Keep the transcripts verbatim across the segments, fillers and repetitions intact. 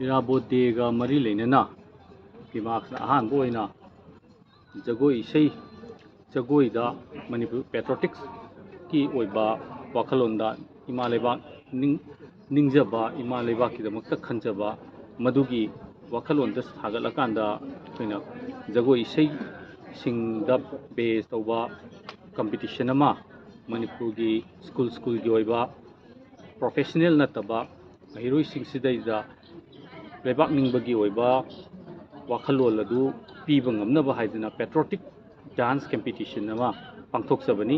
ꯏꯔꯥꯕꯣꯠ ꯗꯦꯒ ꯃꯔꯤ ꯂꯩꯅꯅ ꯄꯤꯃꯥꯛꯁꯅ ꯑꯍꯥꯟꯕ ꯑꯣꯏꯅ ꯖꯒꯣꯏ ꯏꯁꯩ, ꯖꯒꯣꯏꯗ ꯃꯅꯤꯄꯨꯔ ꯄꯦꯇ꯭ꯔꯣꯇꯤꯛꯁꯀꯤ ꯑꯣꯏꯕ ꯋꯥꯈꯜꯂꯣꯟꯗ ꯏꯃꯥ ꯂꯩꯕꯥꯛ ꯅꯤꯡ-, ꯅꯤꯡꯖꯕ, ꯏꯃꯥ ꯂꯩꯕꯥꯛꯀꯤꯗꯃꯛꯇ ꯈꯟꯖꯕ, ꯃꯗꯨꯒꯤ ꯋꯥꯈꯜꯂꯣꯟꯗ ꯁꯥꯒꯠꯂꯀꯥꯟꯗ ꯑꯩꯈꯣꯏꯅ ꯖꯒꯣꯏ ꯏꯁꯩꯁꯤꯡꯗ ꯕꯦꯖ ꯇꯧꯕ ꯀꯝꯄꯤꯇꯤꯁꯟ ꯑꯃ ꯃꯅꯤꯄꯨꯔꯒꯤ ꯁ꯭ꯀꯨꯜ ꯁ꯭ꯀꯨꯜꯒꯤ ꯑꯣꯏꯕ ꯄ꯭ꯔꯣꯐꯦꯁꯅꯦꯜ ꯅꯠꯇꯕ ꯃꯍꯩꯔꯣꯏꯁꯤꯡꯁꯤꯗꯩꯗ ꯂꯩꯕꯥꯛ ꯅꯤꯡꯕꯒꯤ ꯑꯣꯏꯕ ꯋꯥꯈꯜꯂꯣꯟ ꯑꯗꯨ ꯄꯤꯕ ꯉꯝꯅꯕ ꯍꯥꯏꯗꯨꯅ ꯄꯦꯇ꯭ꯔꯣꯇꯤꯛ ꯗꯥꯟꯁ ꯀꯝꯄꯤꯇꯤꯁꯟ ꯑꯃ ꯄꯥꯡꯊꯣꯛꯆꯕꯅꯤ꯫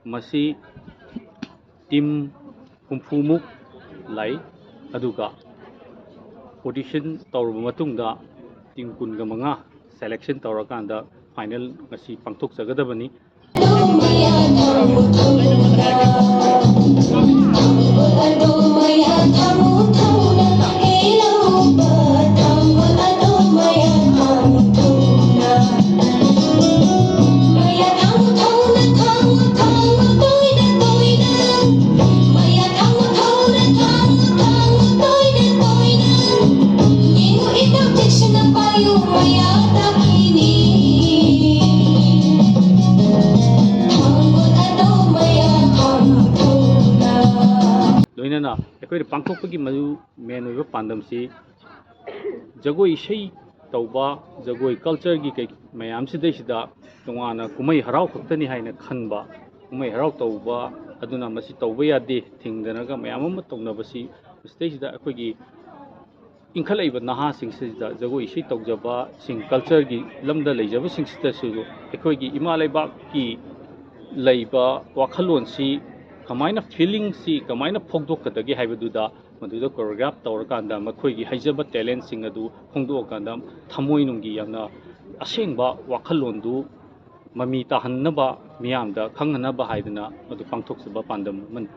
ꯃꯁꯤ ꯇꯤꯝ ꯍꯨꯝꯐꯨꯃꯨꯛ ꯂꯩ, ꯑꯗꯨꯒ ꯑꯣꯗꯤꯁꯟ ꯇꯧꯔꯕ ꯃꯇꯨꯡꯗ ꯇꯤꯝ ꯀꯨꯟꯒ ꯃꯉꯥ ꯁꯦꯂꯦꯛꯁꯟ ꯇꯧꯔꯀꯥꯟꯗ ꯐꯥꯏꯅꯦꯜ ꯉꯁꯤ ꯄꯥꯡꯊꯣꯛꯆꯒꯗꯕꯅꯤ꯫ ꯂꯣꯏꯅꯅ ꯑꯩꯈꯣꯏꯅ ꯄꯥꯡꯊꯣꯛꯄꯒꯤ ꯃꯔꯨ ꯃꯦꯟ ꯑꯣꯏꯕ ꯄꯥꯟꯗꯝꯁꯤ ꯖꯒꯣꯏ ꯏꯁꯩ ꯇꯧꯕ, ꯖꯒꯣꯏ ꯀꯜꯆꯔꯒꯤ ꯀꯩ ꯃꯌꯥꯝꯁꯤꯗꯩꯁꯤꯗ ꯇꯣꯉꯥꯟꯅ ꯀꯨꯝꯍꯩ ꯍꯔꯥꯎ ꯈꯛꯇꯅꯤ ꯍꯥꯏꯅ ꯈꯟꯕ, ꯀꯨꯝꯍꯩ ꯍꯔꯥꯎ ꯇꯧꯕ ꯑꯗꯨꯅ ꯃꯁꯤ ꯇꯧꯕ ꯌꯥꯗꯦ, ꯊꯤꯡꯗꯅꯒ ꯃꯌꯥꯝ ꯑꯃ ꯇꯧꯅꯕꯁꯤ, ꯃꯁꯤꯗꯩꯁꯤꯗ ꯑꯩꯈꯣꯏꯒꯤ ꯏꯟꯈꯠꯂꯛꯏꯕ ꯅꯍꯥꯁꯤꯡꯁꯤꯗ ꯖꯒꯣꯏ ꯏꯁꯩ ꯇꯧꯖꯕꯁꯤꯡ, ꯀꯜꯆꯔꯒꯤ ꯂꯝꯗ ꯂꯩꯖꯕꯁꯤꯡꯁꯤꯗꯁꯨ ꯑꯩꯈꯣꯏꯒꯤ ꯏꯃꯥ ꯂꯩꯕꯥꯛꯀꯤ ꯂꯩꯕ ꯋꯥꯈꯜꯂꯣꯟꯁꯤ ꯀꯃꯥꯏꯅ, ꯐꯤꯂꯤꯡꯁꯤ ꯀꯃꯥꯏꯅ ꯐꯣꯡꯗꯣꯛꯀꯗꯒꯦ ꯍꯥꯏꯕꯗꯨꯗ, ꯃꯗꯨꯗ ꯀꯣꯔꯤꯌꯣꯒ꯭ꯔꯥꯐ ꯇꯧꯔꯀꯥꯟꯗ ꯃꯈꯣꯏꯒꯤ ꯍꯩꯖꯕ ꯇꯦꯂꯦꯟꯁꯤꯡ ꯑꯗꯨ ꯐꯣꯡꯗꯣꯛꯑꯀꯥꯟꯗ ꯊꯃꯣꯏꯅꯨꯡꯒꯤ ꯌꯥꯝꯅ ꯑꯁꯦꯡꯕ ꯋꯥꯈꯜꯂꯣꯟꯗꯨ ꯃꯃꯤ ꯇꯥꯍꯟꯅꯕ, ꯃꯤꯌꯥꯝꯗ ꯈꯪꯍꯟꯅꯕ ꯍꯥꯏꯗꯅ ꯃꯗꯨ ꯄꯥꯡꯊꯣꯛꯆꯕ ꯄꯥꯟꯗꯝ ꯑꯃꯅꯤ꯫